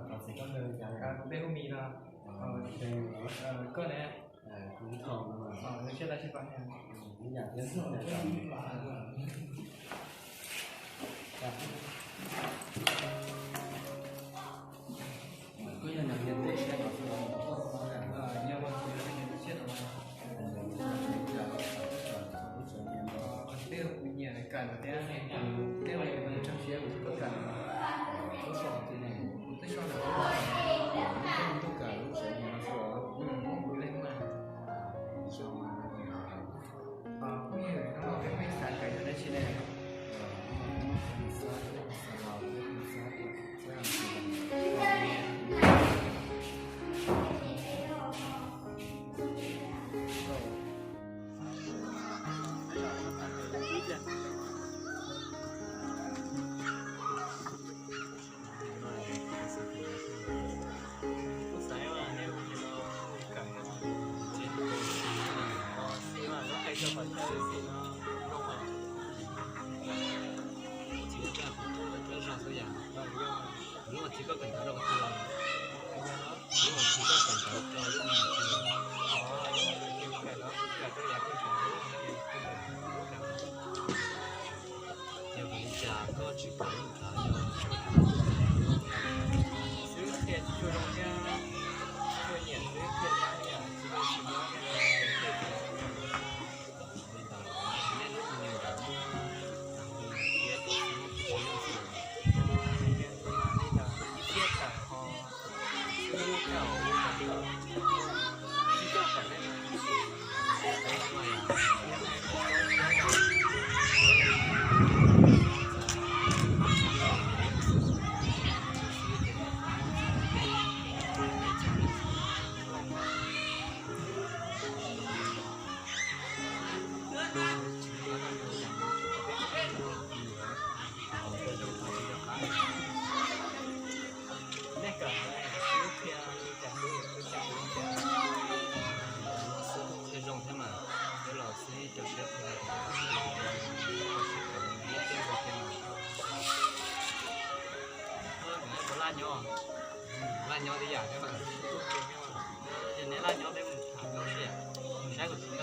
Kuv npe hu Mis no. Koj ne? Kuv Thom no. Tsiab tau tsiab pab. Koj yog nyuag niam teb siab no, yog ua txiv los yog niam teb siab no? Tej kuv nyiam kawm thiab, tej uas yog kuv tseem siab kuv twb kawm, kuv twb xav kawm lub tsev no xwb, kuv leej mas. Phooj ywg no peb xav kawm yog dab tsi ne? Yog vim li cas koj tsis kawm lub ntawd? Xwb qhia tsis tshua zoo thiab, tsuas nyiam xwb qhia tsis tshua nyiam, tsis zoo tsis nyob thiab. Li ntawd nej lub me nyuam ntawd muaj tag nrho thiab tsis muaj tsis zoo li ntawd, ib siab tawm ho Zoo thiab mas, los xib rau siab. Laj nyob, laj nyob tib yam thiab mas. Ces neb laj nyob peb mus tham nyob siab, saib kuv tus.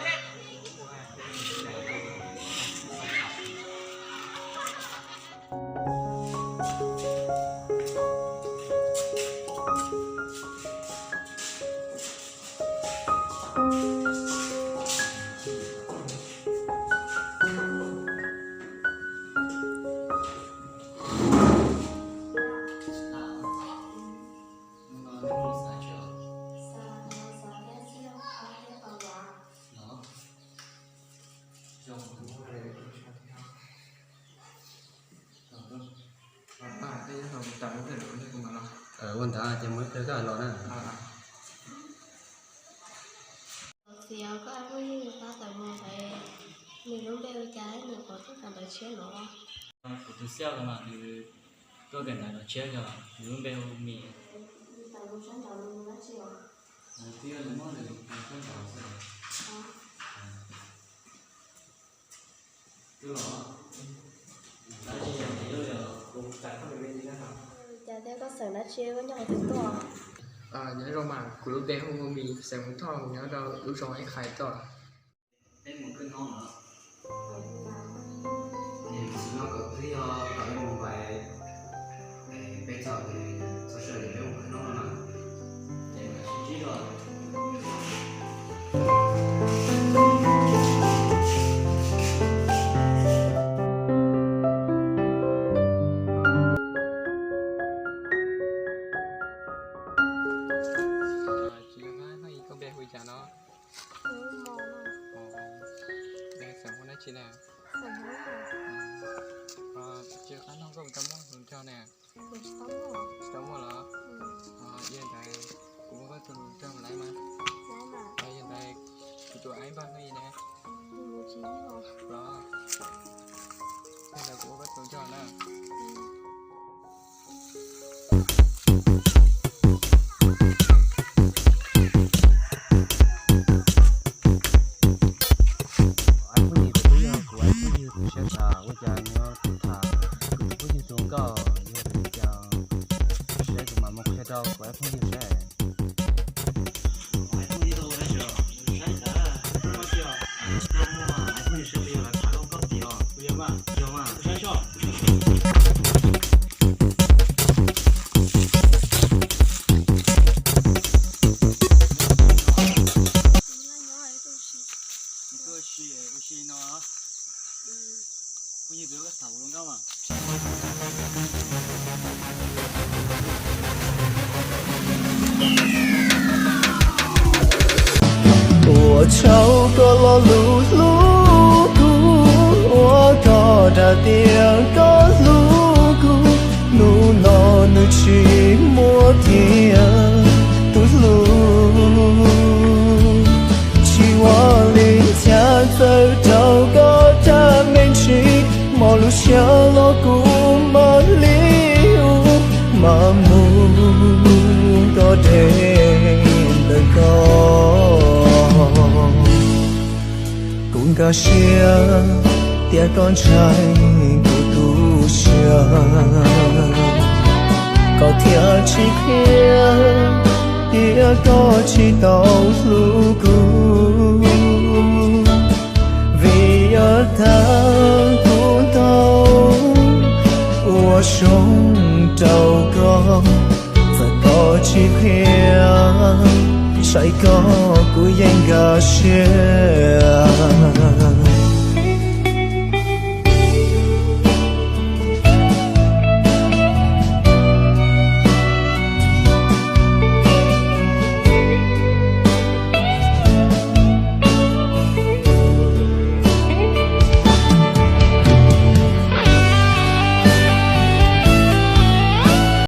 Ua ntawd ces mus ib pliag koj los na. Txiv, koj phooj ywg pab tawm mus ntawd, nws lub npe hu cas thiab nws puas tuaj kawm ntawv tshiab no? Kuv tus xiaj no mas nws tuaj kawm ntawv no tshiab yog nws lub npe hu Mis. Twb yog nws muab nws sab nraud xwb. Cas thiab koj xeem dab tsi, koj nyob qhov twg tuaj? Nyob zoo mas, kuv lub npe hu Mis, xeem Hmoob Thoj, nyob rau lub zos Ib Qhais tuaj. Peb mus khwb noob no. Nim no kawm twb yog kom peb mus pais, peb txog, txog sawv daws peb mus khwb noob no na. Ces mam sib ntsib dua. Tsis nco qab, koj npe hu li cas no? Xeem Hmoob dab tsi na? Tsis nco qab, koj puas tau muaj hluas nraug na? Tsis tau muaj los? Yog ntawd kuv muab koj tus hluas nraug lawm mas. Yog ntawd kuv tus aib npawg hu li ne? Los, yog ntawd kuv muab koj tus hluas nraug na. Aib Phooj Ywg, kuv twb yog kuv aib Phooj Ywg tus siab tshaj, ua cas nws yuav tus phooj ywg tus nkauj, yog li cas saib kuv mam mus qhia rau kuv ib phooj ywg saib. Ib phooj ywg tau ua dab tsi os? Saib ntawd, ua dab tsi os? Koj muaj ib phooj ywg saib puas yog lawv tham koj koj tis os? Puas yog mas? Yog mas, saib soj. Ua si, ua si no. Phooj ywg, koj tham kuv lub nkauj mas. Ua tsaug koj lo lus hlub kuv, ua koj dag tias koj hlub kuv. Hnub no nws tsis muaj thiab tus hlub, tsis ua li cas txawm rau koj dag me ntsis, hmo lub sij hawm los kuv mam li hu, mam mus koj deb ntawm koj. Kuv nkag siab tias koj ntshai kuv tu siab, koj thiaj tsis qhia tias koj tsis tau hlub kuv. Vim yog tag kuv tau ua zoo rau koj, txawm koj tsis qhia, saib koj kuv yeej nkag siab.